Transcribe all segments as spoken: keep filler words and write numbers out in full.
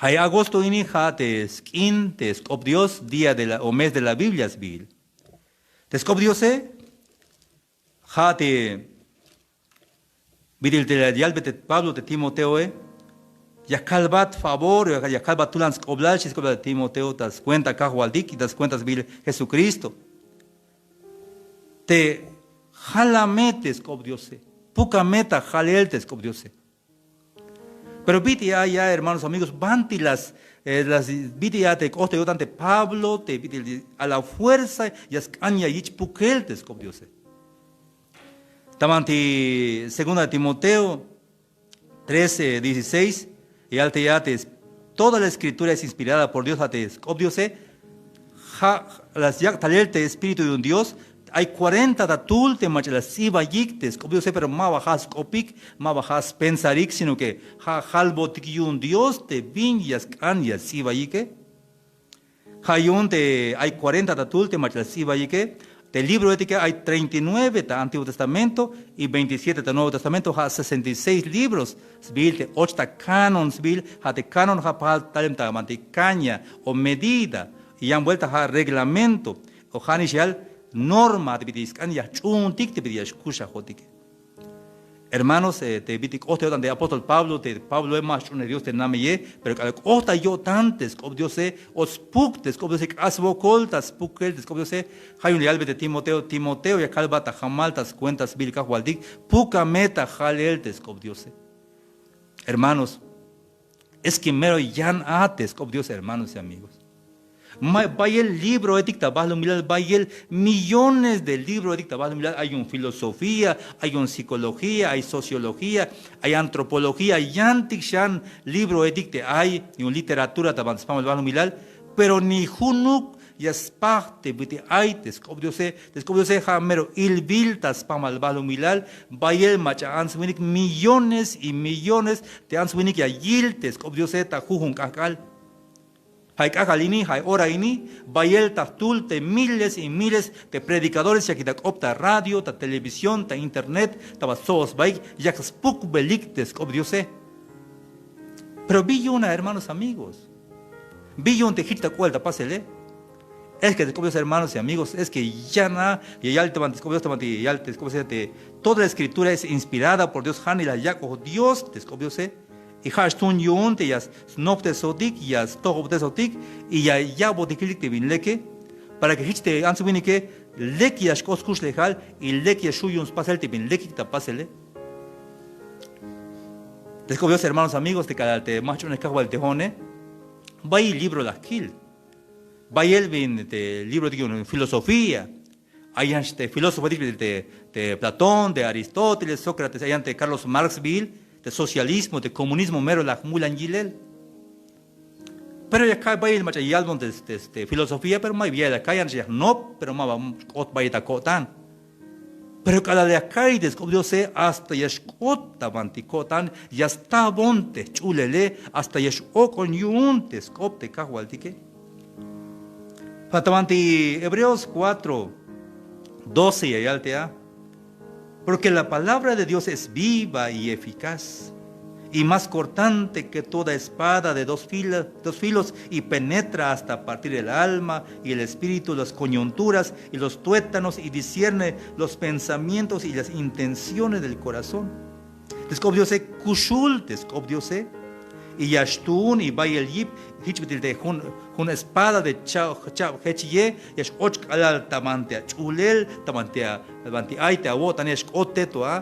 Ay agosto ini ja' te sk'in te sk'op Dios, día de la, o mes de la Biblia sbiil. Te sk'op Diose ja' te bit'il te la yalbe te Pablo te Timoteoe, ya kalbat favor, ya kalbat tulan sk'oblal, xchi sk'oblal te Timoteo ta skuenta Kajwaltik y ta skuenta sbiil Jesucristo. Te jalame te sk'op Diose, pukame ta jalel te sk'op Diose. Pero bit'il ay ya, hermanos, amigos, banti las, eh, las, bit'il ya te k'ot te yo'tan te Pablo te bit'il a la fuerza ya sk'an ya yich' pukel te sk'op Diose. Ta banti segunda de Timoteo trece dieciséis, ya yal te ya te, toda la escritura es inspirada por Dios, ja' te sk'op Diose, ja' la yak' talel te Espíritu yu'un Dios. Ay cuarenta ta tul te mach'a la sts'ibayik te sk'op Diose, pero ma ba ja' sk'opik, ma ba ja' spensarik, sino que ja' jalbotik yu'un Dios te bin ya sk'an ya sts'ibayike. Ja' yu'un te ay cuarenta ta tul te mach'a la sts'ibayike. Te libroetike ay treinta y nueve ta Antiguo Testamento y veintisiete ta Nuevo Testamento, ja' sesenta y seis libros sbiil te och ta canon sbiil. Ja' te canon ja' pajal talem ta banti caña o medida, y yan vuelta ja' reglamento o ja'nix yal norma te bit'il sk'an ya jch'uuntik te bit'il ya xkuxajotike. Hermanos, eh, te bit'il k'ot te yo'tan te apóstol Pablo, te Pabloe ma jch'uunej Dios te nameye, pero k'alal k'ot ta yo'tan te sk'op Diose, o spuk te sk'op Diose, k'ax swokol ta spukel te sk'op Diose. Ja' yu'un la yalbe te Timoteo, Timoteo, ya kalbat ta jamal ta skuenta sbiil Kajwaltik, pukame ta jalel te sk'op Diose. Hermanos, es que mero yan a te sk'op Dios, hermanos y amigos. Ma, bayel libroetik ta balumilal, bayel millones de libroetik ta balumilal. Ay yu'un filosofía, ay yu'un psicología, ay sociología, ay antropología, yantik xan libroetik te ay yu'un literatura ta banti spamal balumilal. Pero ni junuk ya spaj te bit'il ay te sk'op Diose. Te sk'op Diose ja' mero ilbil ta spamal balumilal. Bayel mach'a ants winik, millones y millones te ants winik ya yil te sk'op Diose ta jujun k'ajk'al. Ja' k'ajk'al ini, ja' ora ini, bayel ta jtul te miles y miles te predicadores yakik ta k'op ta radio, ta televisión, ta internet, ta ba stsobol sbaik, yak spukbelik te sk'op Diose. Pero bi yu'un a, hermanos, amigos. Bi yu'un te jich ta k'oel ta pasele. Es que te sk'op Dios, hermanos y amigos, es que yan a, ya yal te banti sk'op Dios, te banti ya yal te sk'op Dios te, toda la escritura es inspirada por Dios, ja'nix la yak'oj Dios te sk'op Diose. Y ja' xtuun yu'un te ya snoptesotik, ya stojobtesotik, y ya ya'botik jiltik te bin leke, para que jich te ants winike lek ya xk'ot skuxlejal y lek ya xju' yu'un spasel te bin lekik ta pasele. Te sk'op Dios, hermanos, amigos, te k'alal te ma jch'uunej Kajwaltik te jo'one, bayel libro la jkil. Bayel bin te libroetik yu'un filosofía. Ay yan te filósofoetik te, te Platón, te Aristóteles, Sócrates, ay yan te Carlos Marx sbiil, te socialismo, te comunismo, mero la jmulan yilel. Pero ya ka'iy bayel mach'a yalbon te, te, te filosofía, pero mayuk ya ka'iy, yan ya jnop, pero ma ba xk'ot bayel ta ko'tan. Pero k'alal ya ka'iy te sk'op Diose, hasta ya xk'ot ta banti ko'tan, ya stajbon te jch'ulele, hasta ya x-ok'on yu'un te sk'op te Kajwaltike. Ta banti Hebreos cuatro doce ya yal te a. Porque la palabra de Dios es viva y eficaz, y más cortante que toda espada de dos fila-, dos filos, y penetra hasta partir el alma y el espíritu, las coyunturas y los tuétanos, y discierne los pensamientos y las intenciones del corazón. Te sk'op Diose, kuxul te sk'op Diose. Y ya xtuun, y bayel yip, jich bit'il te jun, jun espada te cha'oj, cha'oj jech ye, ya x-och k'alal ta banti ach'ulel, ta banti a, banti ay te awo'tane ya xk'ot te to a.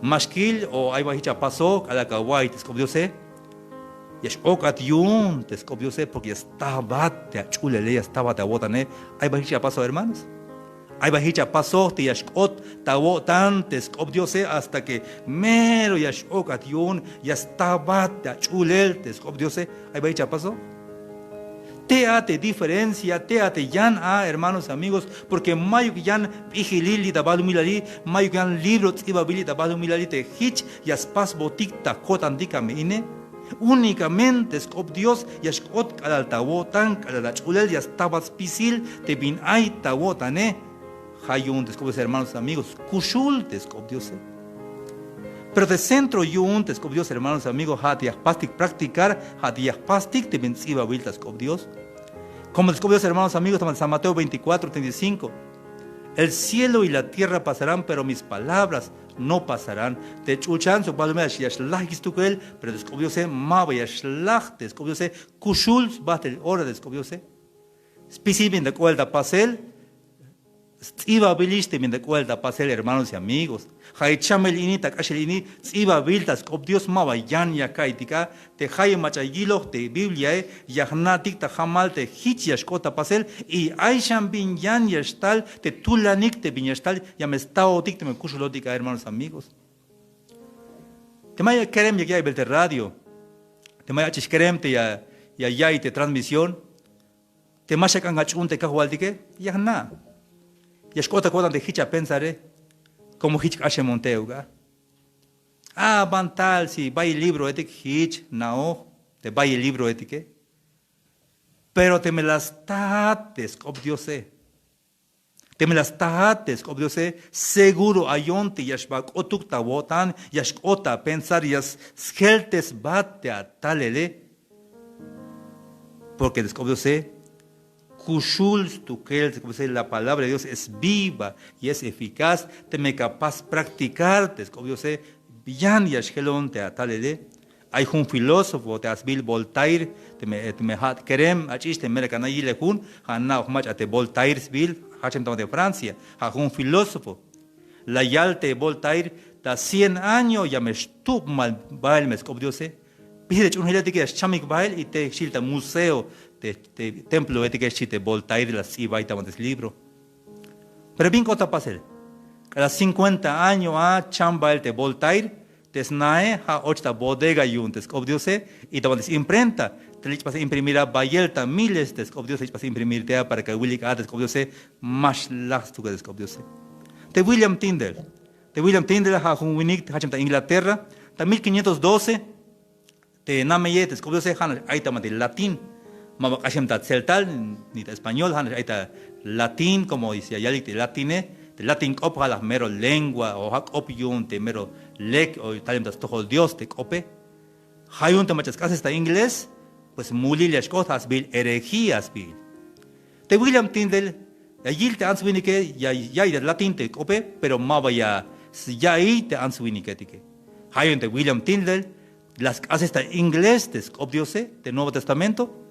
Ma xkil o ay ba jich apasoj, k'alal ka wa'iy te sk'op Diose. Ya x-ok'at yu'un te sk'op Diose, porque ya stajbat te ach'ulele, ya stajbat te awo'tane. Ay ba jich apasoj, hermanos. Ay ba jich apasoj te ya xk'ot ta awo'tan te sk'op Diose, hasta que mero ya x-ok'at yu'un, ya stajbat te ach'ulel te sk'op Diose. Ay ba jich apasoj. Te a te diferencia, te a te yan a, hermanos, amigos, porque mayuk yan p'ijilil li' ta balumilali, mayuk yan libro ts'ibabil li' ta balumilali te jich ya spasbotik ta ko'tantik a me ine. Únicamente sk'op Dios ya xk'ot k'alal ta awo'tan, k'alal ach'ulel ya stajbat spisil te bin ay ta awo'tane. Ja' yu'un te sk'op Diose, hermanos, amigos, kuxul te sk'op Diose. Pero te centro yu'un te sk'op Dios, hermanos, amigos, ja' te ya jpastik practicar, ja' te ya jpastik te bin ts'ibabil ta sk'op Dios. Como te sk'op Dios, hermanos, amigos, ta San Mateo veinticuatro, treinta y cinco. El cielo y la tierra pasarán, pero mis palabras no pasarán. Te ch'ulchan sok balumilal ya xlajik stukel, pero te sk'op Diose ma ba ya xlaj, te sk'op Diose kuxul sbajtel ora te sk'op Diose. Spisil bin ta k'oel ta pasel, sts'ibabilix te bin ta k'oel ta pasel, hermanos y amigos. Ja' i chamel ini, ta k'axel ini, ts'ibabil ta sk'op Dios, ma ba yan ya ka'iytik a. Te jayeb mach'a yiloj te Bibliae, ya jna'tik ta jamal te jich ya xk'ot ta pasel, y ay xan bin yan ya xtal te tulanik te bin ya xtal, ya me staotik teme kuxulotik a, hermanos, amigos. Teme ay kerem yak ya'iybel te radio, teme ay ach'ix kerem te ya, ya ya'iy te transmisión, te ma xak'an ach'uun te Kajwaltike, ya jna'. Ya xk'ot ta ko'tan te jich apensare, como jich k'axemon te'uk a. A, bantal, si bayel libroetik, jich jna'oj te bayel libroetike. Pero teme la stajat te sk'op Diose, teme la stajat te sk'op Diose, seguro ayon te ya xba k'otuk ta awo'tan, ya xk'ot ta apensar, ya s-, sjeltesbat te atalele. Porque te sk'op Diose kuxul stukel, te sk'op Diose, la palabra de Dios es viva y es eficaz. Teme ka pas practicar te sk'op Diose, yan ya xjelon te atalele. Ay jun filósofo te asbil Voltaire, teme, teme ja' kerem ach'ix, te mero kana' yilel jun, ja' na'oj mach'a te Voltaire sbil, jachem ta Francia, ja' jun filósofo. La yal te Voltaire, ta cien año ya me xtubmal bael me sk'op Diose. Spisil te ch'uunjiletike ya xchamik bael y te xil ta museo te, te temploetike, xchi te Voltaire, la sts'ibay ta banti slibro. Pero bin k'ot ta pasel, k'alal cincuenta año a cham bael te Voltaire, te snae ja' och ta bodega yu'un te sk'op Diose, y ta banti s-imprenta te la yich' pas imprimir a bayel ta miles te sk'op Diose, la yich' pas imprimir te a para que awilik a te sk'op Diose ma xlaj stukel te sk'op Diose. Te William Tyndale, te William Tyndale ja' jun winik jachem ta Inglaterra, ta mil quinientos doce, te nameye te sk'op Diose ja' nax ay ta banti latín. Ma ba k'axem ta tseltal ni ta español, ja' nax ay ta latín, como ya yalik te latine, te latín k'op ja' la mero lengua o ja' k'op yu'un te mero lek o talem ta stojol Dios te k'ope. Ja' yu'un te mach'a sk'ases ta inglés, pues mulil ya xk'ot, ja' sbiil herejía sbiil. Te William Tyndale, ya yil te ants winike, ya ya'iy te latín te k'ope, pero ma ba ya s-, ya'iy te ants winiketike. Ja' yu'un te William Tyndale, la sk'ases ta inglés te sk'op Diose, te Nuevo Testamento,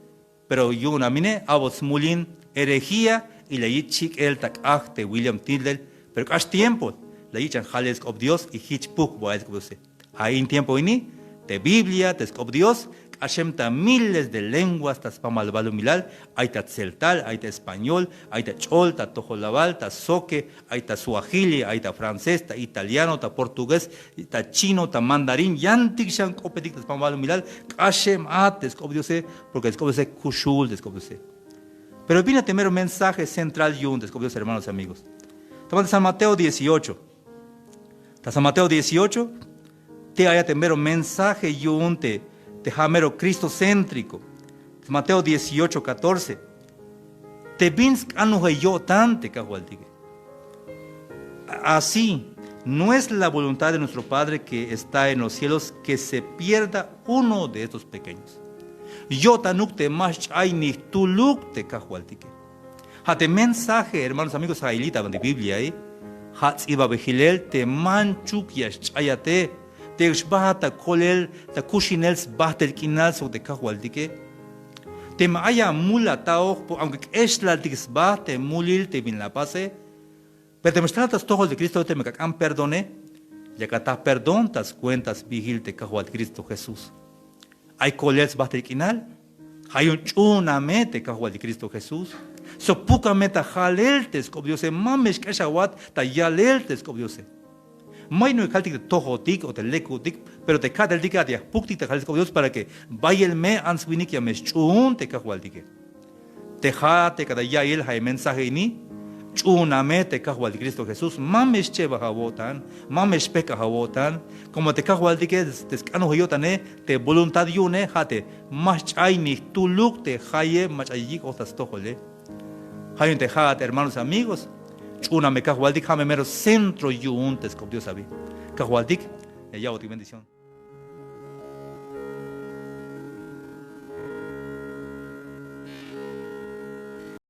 pero yu'un a mine, a'bot smulin herejía, y la yich' chik'el ta k'aj te William Tyndale, pero k'ax tiempo, la yich'an jalel sk'op Dios, y jich pujk bael sk'op Diose. Ja' in tiempo ini, te Biblia, te sk'op Dios, k'axem ta miles de lenguas ta spamal balumilal, ay ta tseltal, ay ta español, ay ta ch'ol, ta tojolabal, ta zoque, ay ta suajili, ay ta francés, ta italiano, ta portugués, ta chino, ta mandarín, yantik xan k'opetik ta spamal balumilal, k'axem a te sk'op Diose, porque te sk'op Diose kuxul te sk'op Diose. Pero bin a te mero mensaje central yu'un te sk'op Dios, hermanos y amigos. Ta San Mateo dieciocho. Ta San Mateo dieciocho, te ay a te mero mensaje yu'un te, te ja' mero cristocéntrico. San Mateo dieciocho catorce. Te bin sk'anojel yo'tan te Kajwaltike. Así, no es la voluntad de nuestro Padre que está en los cielos que se pierda uno de estos pequeños. Yo'tanuk te ma xch'ay ni jtuluk te Kajwaltike. Ja' te mensaje, hermanos, amigos, ja' yilita de Biblia, ¿eh? Ja' ts'ibabil jilel te manchuk ya xch'ayate, te xbajat ta kolel, ta kuxinel sbajtel k'inal sok te Kajwaltike. Teme ay amul ataoj, aunque k'exlaltik sba te mulil te bin la apase, pero teme xtal ta stojol te Cristo, teme ka k'an perdone, yak ataj perdón ta scuenta sbiil te Kajwal Cristo Jesús. Ay kolel sbajtel k'inal, ja' yu'un ch'uuname te Kajwal Cristo Jesús. Sopukame ta jalel te sk'op Diose, ma me xk'ex awat ta yalel te sk'op Diose. May nu'uk jaltik te tojotik o te lekutik, pero te ka'teltike a te ya jpuktik ta jalel sk'op Dios para que bayel me ants winik ya me xch'uun te Kajwaltike. Te ja' te k'ata' ya'iyel ja' mensaje ini, ch'uuna me te Kajwaltik Cristo Jesús, ma me xchebaj awo'tan, ma me xpejk'aj awo'tan, como te Kajwaltike te sk'anojel yo'tane, te voluntad yu'une ja' te ma xch'ay ni jtuluk te jayeb mach'a yik'oj ta stojole. Ja' yu'un te ja'at hermanos amigos, ch'uuna me Kajwaltik, ja' me mero centro yu'un te sk'op Dios abi. Kajwaltik, Ya ya'botik bendición.